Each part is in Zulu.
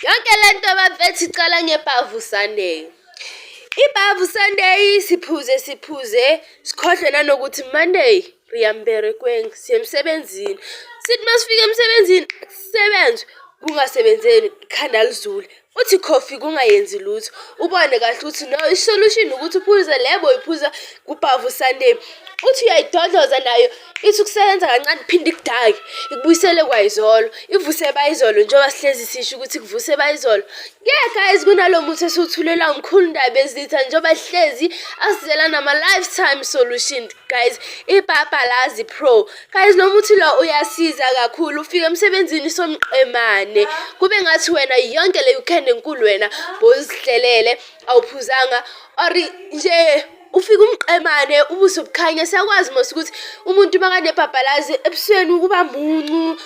Yonke le nto bafethu iqala ngebhavu Sunday. Ibhavu Sunday siphuze siphuze sikhohlwe nanokuthi Monday re ya mberekweni, siya emsebenzini. Sithi masifika emsebenzini kusebenze kungasebenzeli ikhanda lizule. Uthi coffee kungayenzi lutho. Ubone kahle ukuthi no i-solution ukuthi uphuze le boyiphuza kubhavu Sunday. Uthi uyayidodloza nayo ithi ukusebenza kancane iphinde ikudake ikubuyisele kwayizolo ivuse bayizolo njengoba sihlezi sisho ukuthi kuvuse bayizolo. Yeah guys, kunalo muthi esiwuthulela umkhulu Ndabezitha njengoba hlezi asizela nama-lifetime solution guys, iBhabhalazi Pro. Guys, lo muthi lo uyasiza kakhulu. Ufika emsebenzini somqemane kube ngathi wena yonke le weekend enkulu wena bozihlelele awuphuzanga or nje ufika umqemane ubuso bukhanya. Siyakwazi mos ukuthi umuntu makanebhabhalazi ebusweni kuba muncu,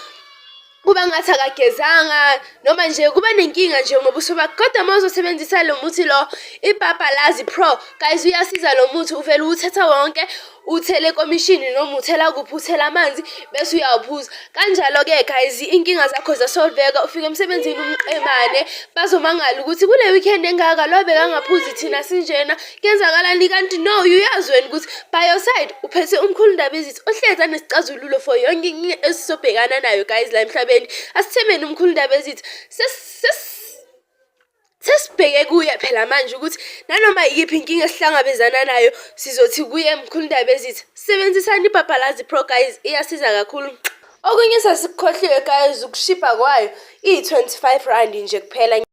kuba ngathi akagezanga noma nje kuba nenkinga nje ngobuso bakhe. Kodwa uma uzosebenzisa lo muthi lo iBhabhalazi Pro, guys, uyasiza lo muthi. Uvele uwuthatha wonke uthele ekomishini noma uthela kuphi, uthela amanzi bese uyawuphuza kanjalo-ke guys, inkinga zakho zasolveka. Ufika emsebenzini umqemane, bazomangala ukuthi kule weekend engaka lo bekangaphuzi, thina sinjena kuyenzakalani kanti? No, uyazi wena ukuthi by your side uphethe umkhulu Ndabezitha ohlezi anesicazululo for yonke inkinga esisobhekana nayo guys la emhlabeni. Asithembeni umkhulu Ndabezitha, sesibheke kuye phela manje ukuthi nanoma yiphi inkinga esihlangabezana nayo sizothi kuye mkhulu Ndabezitha. Sebenzisani iBhabhalazi Pro guys, iyasiza kakhulu. Okunye sasikukhohliwe guys, ukushibha kwayo, iyi-R25 nje kuphela.